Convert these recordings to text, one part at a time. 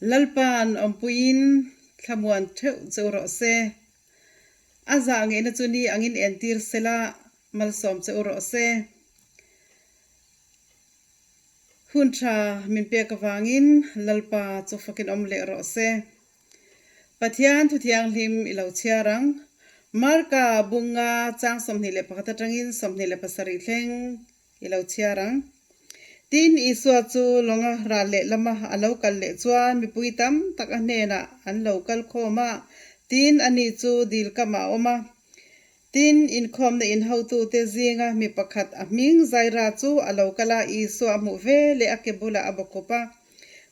Lalpa'n awmpuiin thlamuan theuh cheu rawh se. A zah ngeihna chu ni angin entir sela malsawm cheu rawh se. Hun tha min pek avangin Lalpa chu fakin awm leh rawh se. Pathian thu thianghlim i lo chhiar ang. Marka bunga chang 21 atangin 27 thleng i lo chhiar ang. Tin, Isua chu lawnga ral leh lama a lo kal leh chuan mipui tam tak a hnenah an lo kal khawm a, tin, ani chu dil kamah a awm a. Tin, inkhawmna in hotute zinga mi pakhat a hming Zaira chu a lo kal a, Isua a hmuh ve leh a ke bulah a bawkawp a.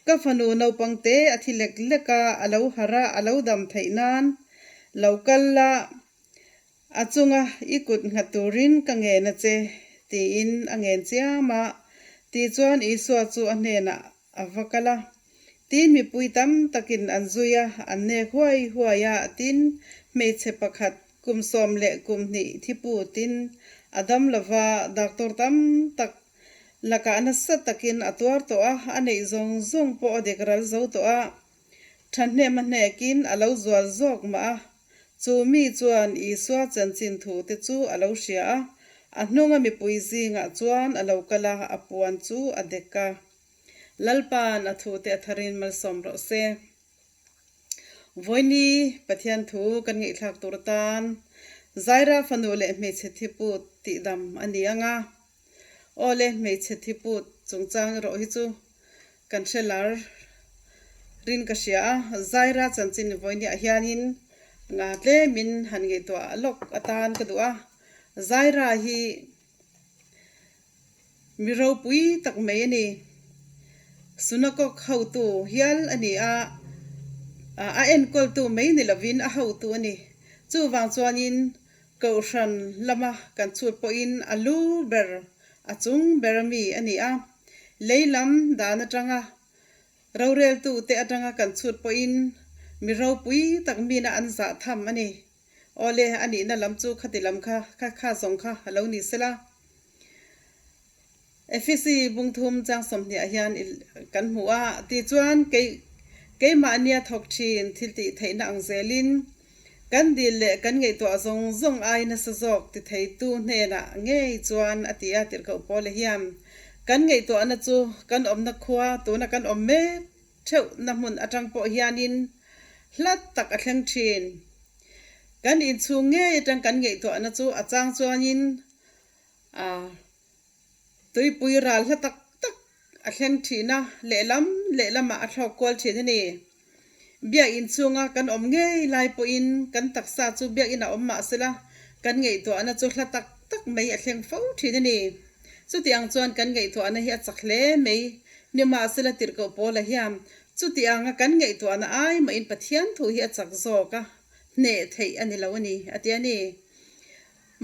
Ka fanu naupang te a thi lek lek a, a lo harh a, a lo dam theih nan lo kal la, a chunga i kut nghat turin ka ngen a che, tiin a ngen chiam a. Tichuan Isua chu a hnenah a va kal a. Tin, mipui tam takin an zui a, an nek huai huai a, tin, hmeichhe pakhat kum 12 thiputin a dam lo va, doctor tam tak lakah nasa takin a tuar tawh a, a neih zawng zawng pawh a dek ral zo tawh a, thahnem a hnekin a lo zual zawk mah a. Chu mi chuan Isua chanchin thu te chu a lo hria a, a hnunga mipui zingah chuan a lo kal a, a puan chu a dek a. Lalpa'n a thute a tharin malsawm rawh se. Vawiini Pathian thu kan ngaihthlak tur atan Zaira fanu leh hmeichhe thiput tihdam a ni ang a. Aw le, hmeichhe thiput chungchang erawh hi chu kan hre lar rin ka hria a. Zaira chanchin vawiiniah hianin nga tlemin han ngaihtuah lawk atan ka duh a. Zaira hi Mi ropui tak mai a ni. Sunakok hotu hial a ni a, a enkawltu mai ni lovin a hotu a ni. Chuvang chuanin Kohhran lama kan chhut pawhin a lu ber, a chung ber mi a ni a. Lei lam dan atanga roreltute atanga kan chhut pawhin mi ropui tak mina an zah tham a ni. Awle, a nihna lam chu khati lam kha, kha kha zawng kha a lo ni sela. Efesi bungthum chang 20 ah hian i kan hmu a, tichuan kei keimahnia thawk thin thil tih theihna ang zelin kan dil leh kan ngaihtuah zawng zawng ai nasa zawk ti theitu hnenah ngei chuan a ti a tirhkoh Paula hian kan ngaihtuahna chu kan awmna khua tuna kan awm mek Theuhna hmun atang pawh hianin hlat tak a thleng thin. Kan inchhung ngei atang kan ngaihtuahna chu a chang chuanin a tuipui ral hla tak tak a thleng thin a, lehlam lehlamah a thlawk kual thin a ni. Biakinn chhunga kan awm ngei lai pawhin kan taksa chu biakinn a awm mah sela kan ngaihtuahna chu hla tak tak mai a thleng fo thin a ni. Chutiang chuan kan ngaihtuahna hi a chak hle mai. Nimahsela tirhkoh Paula hian chuti anga kan ngaihtuahna ai mahin Pathian thu hi a chak zawk a, hneh theih a ni lo a ni, a ti a ni.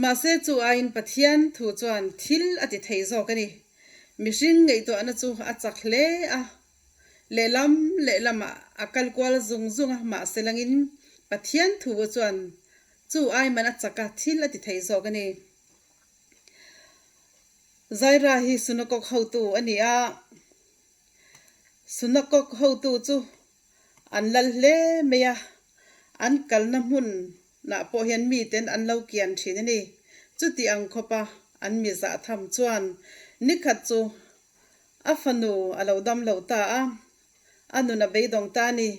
Mahse chu aiin Pathian thu chuan thil a ti thei zawk a ni. Mihring ngaihtuahna chu a chak hle a, lehlam lehlamah a kal kual zung zung a, mahse langin Pathian thu chuan chu ai man a chak a, thil a ti thei zawk a ni. Zaira hi Sunakok hotu a ni a, Sunakok hotu chu an lal hle mai a, an kalna hmunah pawh hian miten an lo kian thin a ni. Chuti ang khawpa an mi zah tham chuan nikhat chu a fanu a lo dam lo ta a, a nun a beidawng ta a ni.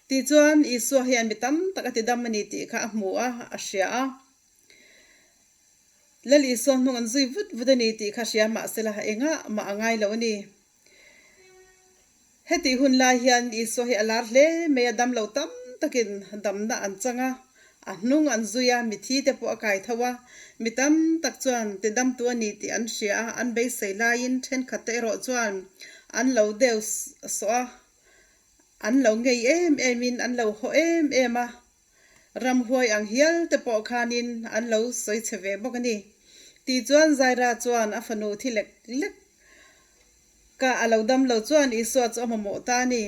Tichuan Isua hian mi tam tak a ti dam a ni tih kha a hmu a, a hria a. Lal Isua hnung an zui vut vut a ni tih kha hria mah sela engah mah a ngai lo a ni. Hetih hun lai hian Isua hi a lar hle mai a, damlo tam takin damna an chang a, a hnung an zui a, mithi te pawh a kai tho a, mi tam tak chuan ti damtu a ni tih an hria a, an beisei laiin thenkhat te erawh chuan an lo deu sawh a, an lo ngei em emin an lo haw em em a. Ramhuai ang hial te pawh khanin an lo sawi che ve bawk a ni. Tichuan Zaira chuan a fanu thi lek lek ka a lo dam lo chuan Isua chu a mamawh ta a ni.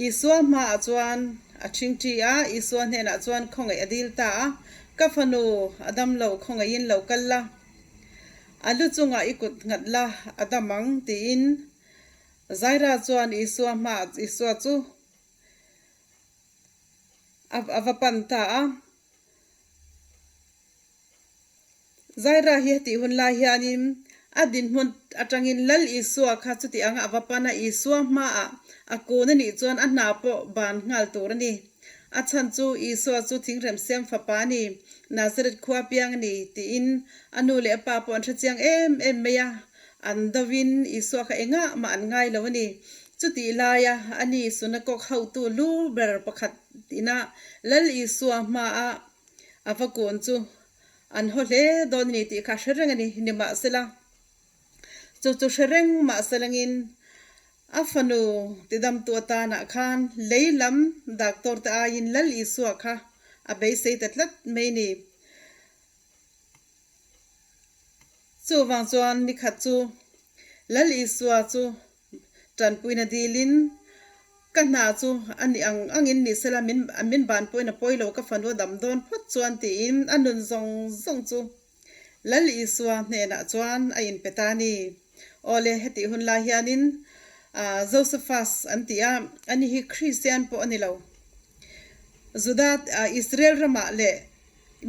Isua hmaah chuan a ṭhingṭhi a, Isua hnenah chuan khawngaih a dil ta a, Ka fanu a dam lo khawngaihin lo kal la, a lu chungah i kut nghat la a dam ang tiin Zaira chuan Isua hmaah Isua chu. A va pan ta a. Zaira hi hetih hun lai hianin a dinhmun atangin Lal Isua kha chuti anga a va pan a, Isua hmaah a kun a nih chuan a hna pawh ban nghal tur a ni. A chhan chu Isua chu thingrem siam fapa a ni, Nazareth khua piang a ni tiin a nu leh a pa pawh an hrechiang em em mai a, an dovin Isua kha engah mah an ngai lo a ni. Chutih laia a ni sunakawk hotu lu ber pakhat ina Lal Isua hmaah a va kun chu an haw hle dawn a ni tih kha a hre reng a ni. Nimahsela, chu chu hre reng mahselangin a fanu tidamtu atanah khan lei lam doctor te aiin Lal Isua kha a beisei ta tlat mai a ni. Chuvang chuan nikhat chu Lal Isua chu Tanpuina dilin ka hna chu a nih ang angin ni sela min min ban pawhin a pawi lo ka fanu a dam dawn phawt chuan tiin a nun zawng zawng chu Lal Isua hnenah chuan a inpe ta a ni. Awle hetih hun lai hianin Josephus an ti a, ani hi Kristian pawh a ni lo. Juda Israel ramah leh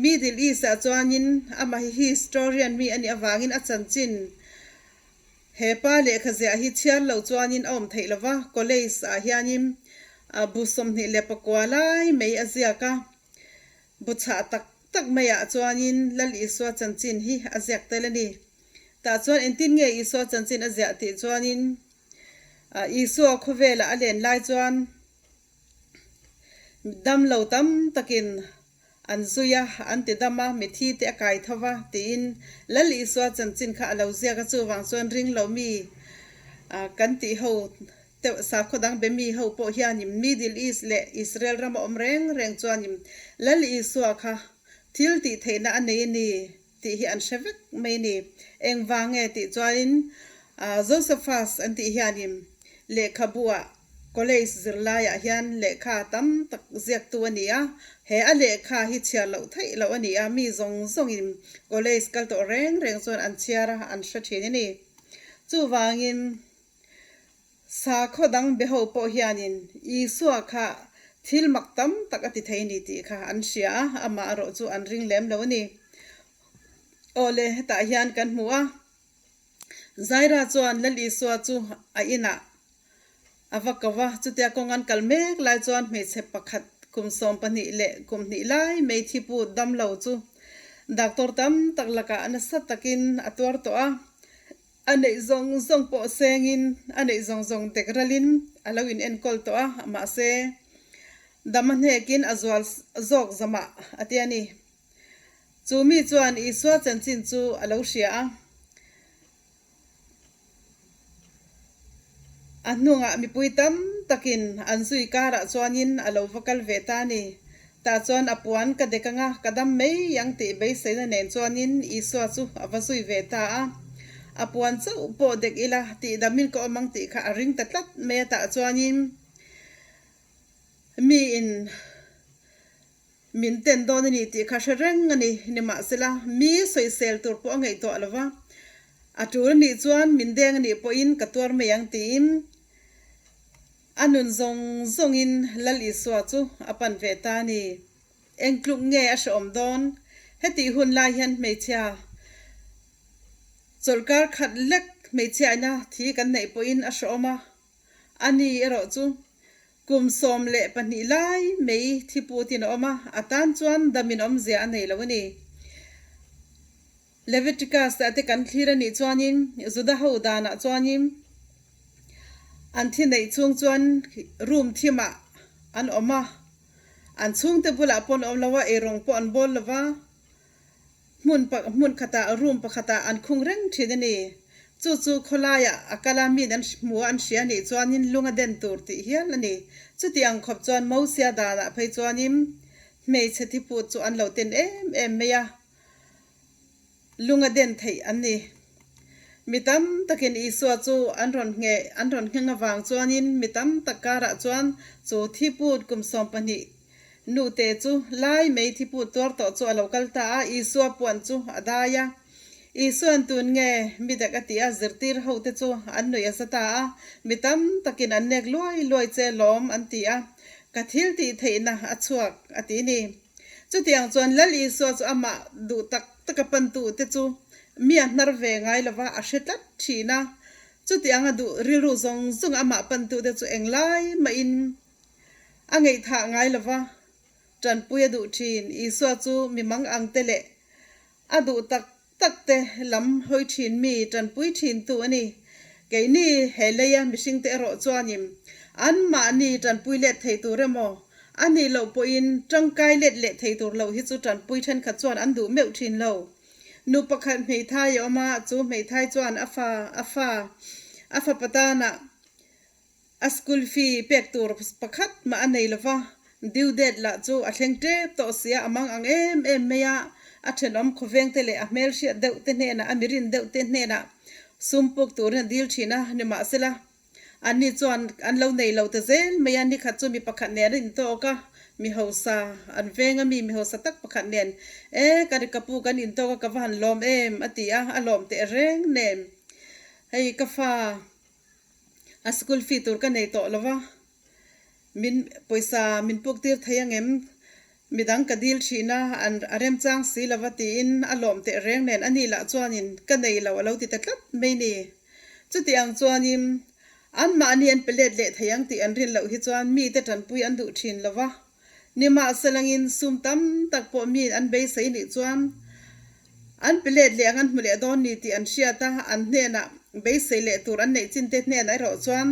Middle East ah chuanin amah hi historian mi a nih avangin a chanchin He pa lehkha ziah hi chhiar lo chuanin a awm theih lova, college ah hianin bu 24 lai mai a ziak a, bu chhah tak tak maiah chuanin Lal Isua chanchin hi a ziak tel a ni. Tah chuan engtin nge Isua chanchin a ziah tih chuanin Isua khawvelah a len lai chuan dam lo tam takin An zui a, an ti dam a, mithi te a kai tho va, tiin Lal Isua chanchin kha a lo ziak a, chuvang chuan ring lo mi kan tih ho te sakhaw dang be mi ho pawh hianin Middle East leh Israel rama awm reng reng chuanin Lal Isua kha thil tih theihna a nei a ni tih hi an hre vek mai a ni. Engvang nge tih chuanin Josephus an tih hianin lehkhabu-ah College zirlaiah hian lehkha tam tak ziaktu a ni a, he a lehkha hi chhiar loh theih loh a ni a, mi zawng zawngin college kal tawh reng reng chuan an chhiar a, an hre thin a ni. Chuvangin sakhaw dang be ho pawh hianin Isua kha thil mak tam tak a ti thei a ni tih kha an hria a, amah erawh chu an ring lem lo a ni. Awle, hetah hian kan hmu a. Zaira chuan Lal Isua chu a inah a va ko va, chutia kawng an kal mek lai chuan hmeichhe pakhat kum 12 leh kum hnih lai mai thipu damlo chu doctor tam tak lakah nasa takin a tuar tawh a, a neih zawng zawng pawh sengin a neih zawng zawng dek ralin a lo in enkawl tawh a, mahse dam a hnekin a zual zawk zamah a ti a ni. Chu mi chuan Isua chanchin chu a lo hria a. A hnungah mipui tam takin an zui karah chuanin a lo va kal ve ta a ni. Tah chuan a puan ka dek anga ka dam mai ang tih beiseina nen chuanin Isua chu a va zui ve ta a. A puan chauh pawh dek ila tih damin ka awm ang tih kha a ring ta tlat mai a tah chuanin miin Min ten dawn a ni tih kha hre reng a ni. Nimahsela, mi sawisel tur pawh a ngaihtuah lo va, a tul a nih chuan min deng a nih pawhin ka tuar mai ang tiin a nun zawng zawngin Lal Isua chu a pan ve ta a ni. Eng tluk nge a hrehawm dawn? Hetih hun lai hian hmeichhia chawlhkar khat lek hmeichhiaina thi kan neih pawhin a hrehawm a, a ni erawh chu Kum 12 lai mai thi putin a awm a, a tan chuan damin awmzia a nei lo a ni. Leviticus ah te kan thlir a nih chuanin Juda ho danah chuanin an thi neih chhung chuan room thimah an awm a, an chhungte bulah pawh an awm lo a, eirawng pawh an bawl lo va. Hmun hmun khatah room pakhatah an khung reng thin a ni. Chu chu khawlaiah a kal a min an hmu a an hria nih chuanin lung a den tur tih hial a ni. Chuti ang khawp chuan Mosia danah phei chuanin hmeichhe thiput chu an lo ten em em mai a, lung a den theih an ni. Mi tam takin Isua chu an rawn ngheh an rawn ngheng avang chuanin mi tam tak karah chuan chu thiput kum 12 Nute chu lai mai thiput tuar tawh chu a lo kal ta a, Isua puan chu a dai a. Isua'n tun nge mi dak a ti a, zirtir hote chu an nuih a za ta a, mi tam takin an nek luai luai che lawm an ti a. Ka thil tih theihna a chhuak, a ti ni. Chutiang chuan Lal Isua chu amah duh tak taka pantute chu mi a hnar ve ngai lova a hre tlat thin a. Chutiang a duh rilru zawng zawng amah pantute chu englai mahin a ngaihthah ngai lova tanpui a duh thin. Isua chu mi mang ang te leh a duh tak tak te lam hawi thin mi tanpui thin tu a ni. Keini he leia mihringte erawh chuanin anmahni tanpui let thei tur emaw a nih loh pawhin tangkai let leh thei tur loh hi chu tanpui thenkhat chuan an duh meuh thin lo. Nu pakhat hmeithai a awm a, chu hmeithai chuan a fa a fa a fapa tanah A school fee pek tur pakhat mah a nei lova, due date lah chu a thleng tep tawh sia, a mang ang em em mai a, a thenawm khawveng te leh a hmelhriat deuh te hnenah, a mirin deuh te hnenah sum puk turin a dil thin a, nimahsela anni chuan an lo nei lo ta zel mai a, nikhat chu mi pakhat nen an intawk a, mi hausa an veng a mi, mi hausa tak pakhat nen, E ka ri ka pu kan intawk a ka va han lawm em a ti a, a lawm teh reng nen, hei ka fa A school fee tur ka nei tawh lo va, min pawisa min puk tir thei ang em? Midang ka dil thin a, an a remchang si lo va tiin a lawm teh reng nen a ni lah chuanin ka nei lo a lo ti ta tlat mai ni. Chuti ang chuanin anmahni an pe let leh thei ang tih an rin loh hi chuan mite tanpui an duh thin lo va. Nimahselangin sum tam tak pawh mi an beisei nih chuan an pe let leh ang an hmu leh dawn ni tih an hriat a, an hnenah beisei leh tur an neih chin te hnenah erawh chuan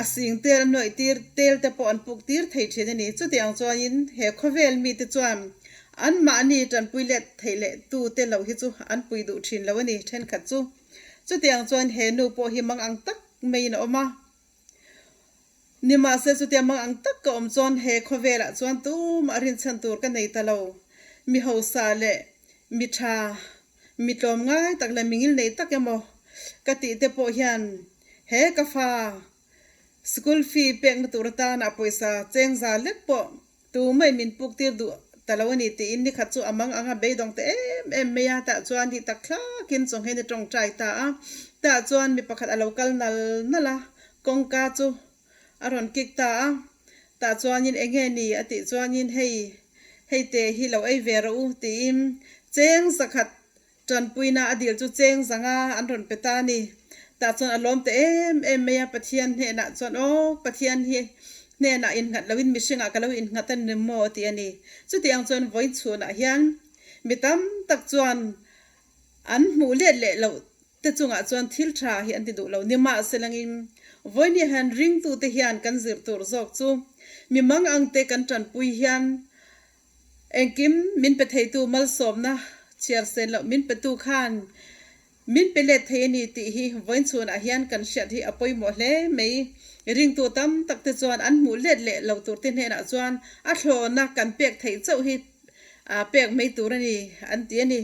a sing tel a nuaih tir tel te pawh an puk tir thei thin a ni. Chutiang chuanin he khawvel mite chuan anmahni tanpui let theih leh tu te lo hi chu an pui duh thin lo a ni thenkhat chu. Chutiang chuan he nu pawh hi mang ang tak maiin a awm a. Nimahse chutia mang ang tak ka awm chuan he khawvelah chuan tumah rinchhan tur ka nei ta lo. Mi hausa leh mi tha, mi tlawm ngai tak leh mi ngil nei tak emaw ka tih te pawh hian he ka fa school fee pekna tur atana pawisa cheng za lek pawh Tumah min puk tir duh ta lo a ni tiin nikhat chu a mang anga beidawng ta em em mai a, tah chuan ni tak thlakin chawnghen a tawngtai ta a, tah chuan mi pakhat a lo kal nal nal a, kawngka chu a rawn kik ta a, tah chuanin eng nge ni a tih chuanin hei hei te hi lo ei ve rawh u tiin cheng zakhat Tanpuina a dil chu cheng zanga an rawn pe ta a ni. Tah chuan a lawm ta em em mai a, Pathian hnenah chuan, Aw, Pathian hi hnenah innghat loin mihringah ka lo innghat a ni maw? a ti a ni. Chutiang chuan vawiin chhunah hian mi tam tak chuan an hmuh let leh loh te chungah chuan thil tha hi an ti duh lo. Nimahselangin vawiin hian ringtute hian kan zir tur zawk chu mi mangangte kan tanpui hian Engkim min pe theitu malsawmna chhiar sen loh min petu khan min pe let thei a ni tih hi vawiin chhunah hian kan hriat hi a pawimawh hle mai. Ringtu tam tak te chuan an hmuh let leh lo tur te hnenah chuan a thlawhna kan pek theih chauh hi pek mai tur a ni an ti a ni.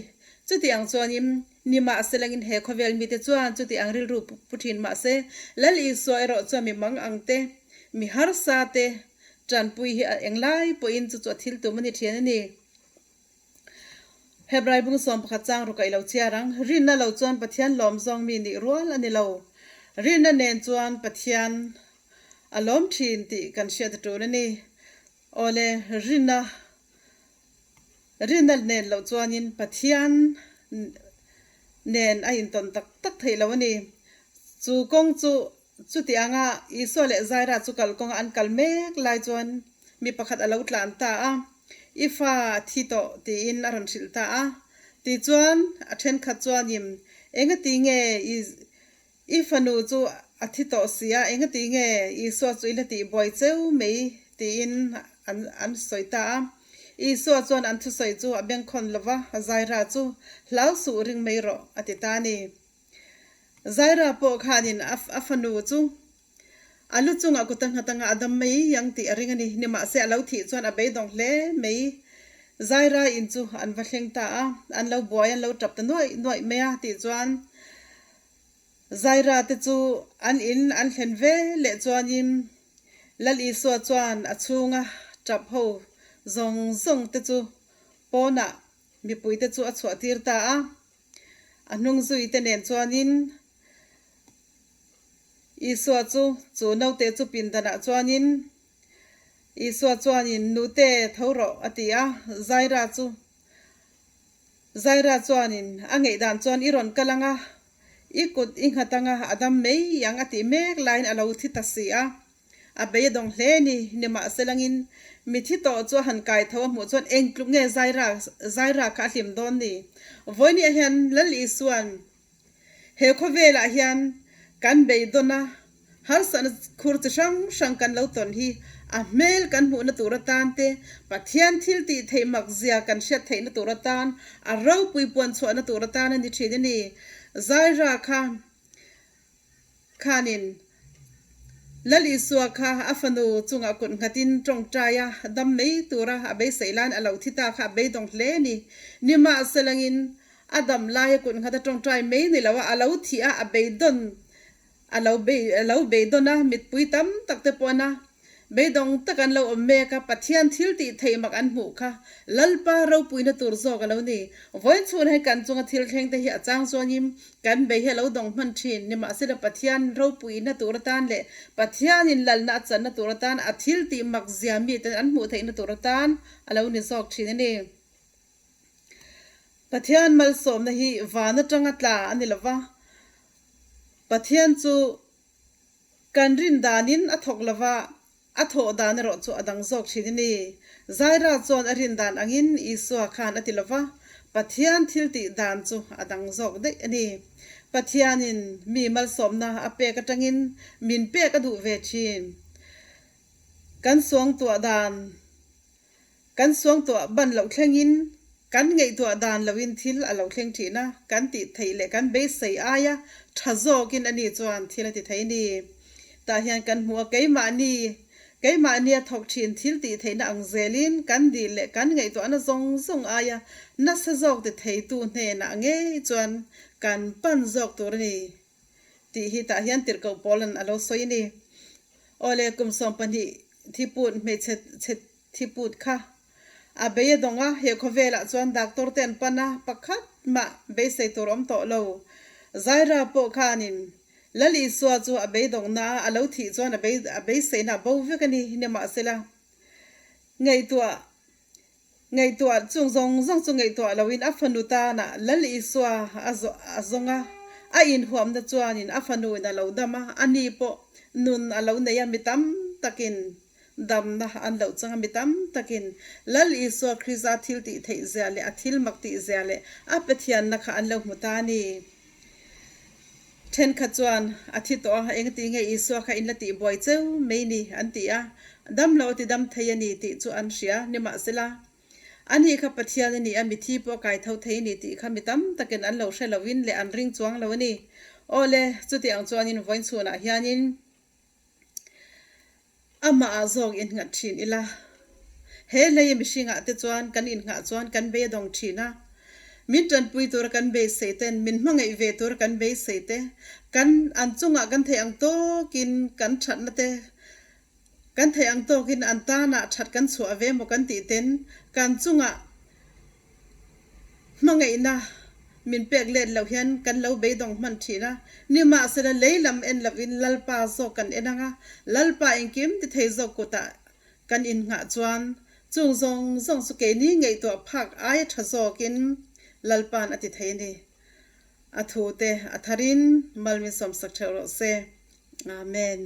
Chuti ang chuanin ni mahse langin he khawvel mite chuan chuti ang rilru pu thin mahse Lal Isua erawh chuan mi mang ang te, mi harsa te, Tanpui hi a englai pawhin chu chu a thil tum a ni thin a ni. Hebrai bung 11 chang ruk a i lo chhiar ang. Rinna lo chuan Pathian lawm zawng mi nih rual a ni lo. Rinna nen chuan Pathian a lawm thin tih kan hriat a tul a ni. Awle, rinna rinna nen loh chuanin Pathian nen a intawn tak tak theih lo a ni. Chu kawng chu Chuti anga Isua leh Zaira chu kalkawnga an kal mek lai chuan mi pakhat a lo tlan ta a, I fa a thi tawh tiin a rawn hrilh ta a. Tichuan a thenkhat chuanin, Engati nge i fanu chu a thi tawh si a, engati nge Isua chu i la tih buai cheu mai tiin an sawi ta a. Isua chuan an thusawi chu a bengkhawn lo va, Zaira chu hlau suh ring mai rawh a ti ta a ni. Zaira pawh khanin a fanu chu a lu chungah kut a nghat anga a dam mai ang tih a ring a ni. Nimahse a lo thih chuan a beidawng hle mai. Zaira in chu an va thleng ta a, an lo buai an lo tap ta nuaih nuaih mai a tih chuan Zaira te chu an in an thlen ve leh chuanin Lal Isua chuan a chhunga tap ho zawng zawng te chu pawnah mipuite chu a chhuah tir ta a. A hnung zuite nen chuanin Isua chu chu naute chu pindanah chuanin Isua chuanin, Nute, tho rawh, a ti a. Zaira chu Zaira chuanin, A ngeihdan chuan i rawn kal ang a, i kut i nghat ang a, a dam mai ang, a tih mek laiin a lo thi ta si a. A bei a dawng hle ni, nimahselangin mithi tawh chu a han kai tho a hmuh chuan eng tluk nge Zaira Zaira kha a hlim dawn ni. Vawinia hian Lal Isua'n He khawvelah hian kan beidawn a, harsatna khur chi hrang hrang kan lo tawn hi a hmel kan hmuhna tur atan te, Pathian thil tih theih mak zia kan hriat theihna tur atan, a ropui puan chhuahna tur atan a ni thin a ni. Zaira kha khanin Lal Isua kha a fanu chungah kut nghatin tawngtai a dam mai tura a beisei laiin a lo thi ta kha a beidawng hle a ni. Nimahselangin a dam laia kut nghat a tawngtai mai ni lo a, a lo thih a, a beidawn a lo bei a lo beidawn a, mitpui tam tak te pawh ana Beidawng tak an lo awm mek a, Pathian thil tih theih mak an hmuh kha Lalpa ropuina tur zawk a lo ni. Vawiin chhun hei kan chunga thil thleng te hi a chang chuanin kan bei hi a lo dawng hman thin. Nimahsela Pathian ropuina tur atan leh Pathianin lalna a channa tur atan a thil tih mak zia miten an hmuh theihna tur atan a lo ni zawk thin a ni. Pathian malsawmna hi van atanga tla a ni lova, Pathian chu Kan rin danin a thawk lova, a thawh dan erawh chu a dang zawk thin a ni. Zaira chuan a rin dan angin Isua khan a ti lova, Pathian thil tih dan chu a dang zawk daih a ni. Pathianin mi malsawmna a pek atangin min pek a duh ve thin. Kan suangtuah dan. Kan suangtuah ban loh thlengin kan ngaihtuah dan loin thil a lo thleng thin a, kan tih theih leh kan beisei aia tha zawkin ani chuan thil a ti thei ni. Tah hian kan hmu a, keimahni, keimahnia thawk thin thil tih theihna ang zelin kan dil leh kan ngaihtuahna zawng zawng aia nasa zawk ti theitu hnenah ngei chuan kan pan zawk tur a ni tih hi tah hian tirhkoh Paula'n a lo sawi a ni. Awle kum 12 thiput hmeichhe chhe thiput kha a bei a dawng a, he khawvelah chuan doctor te an pan a, pakhat mah beisei tur awm tawh lo. Zaira pawh khanin Lal Isua chu a beidawng na a, a lo thih chuan a bei a beiseina a bo vek a ni, nimahsela ngaihtuah Ngaihtuah chung zawng zawng chu ngaihtuah loin a fanu tanah Lal Isua a a zawng a, a inhuamna chuanin a fanuin a lo dam a, ani pawh nun a lo nei a, mi tam takin damna an lo chang a, mi tam takin Lal Isua Krista thil tih theih zia leh a thil mak tih zia leh a Pathianna kha an lo hmu ta a ni. Thenkhat chuan a thi tawh a, engti nge Isua kha in la tih buai cheu mai ni? an ti a. Dam lo a ti dam thei a ni tih chu an hria. Nimahsela, ani kha Pathian a ni a, mithi pawh a kai tho thei a ni tih kha mi tam takin an lo hre loin leh an ring chuang lo a ni. Awle, chuti ang chuanin vawiin chhunah hianin, Amah ah zawk innghat thin ila. He hlei mihring ah te chuan kan inngah chuan kan bei a dawng thin a. Min tanpui tura kan beisei ten, min hmangaih ve tura kan beisei te, kan an chungah kan theih ang tawkin kan thatna te, kan theih ang tawkin an tanah that kan chhuah ve maw kan tih ten kan chungah Hmangaihna min pek let loh hian kan lo beidawng hman thin a, nimahsela lei lam en lovin Lalpa zawk kan en ang a, Lalpa engkim ti thei zawk kutah kan innghah chuan chung zawng zawng chu keini ngaihtuah phak aia tha zawkin Lalpa'n a ti thei a ni. A thute a tharin mal min sawmsak theuh rawh se. Amen.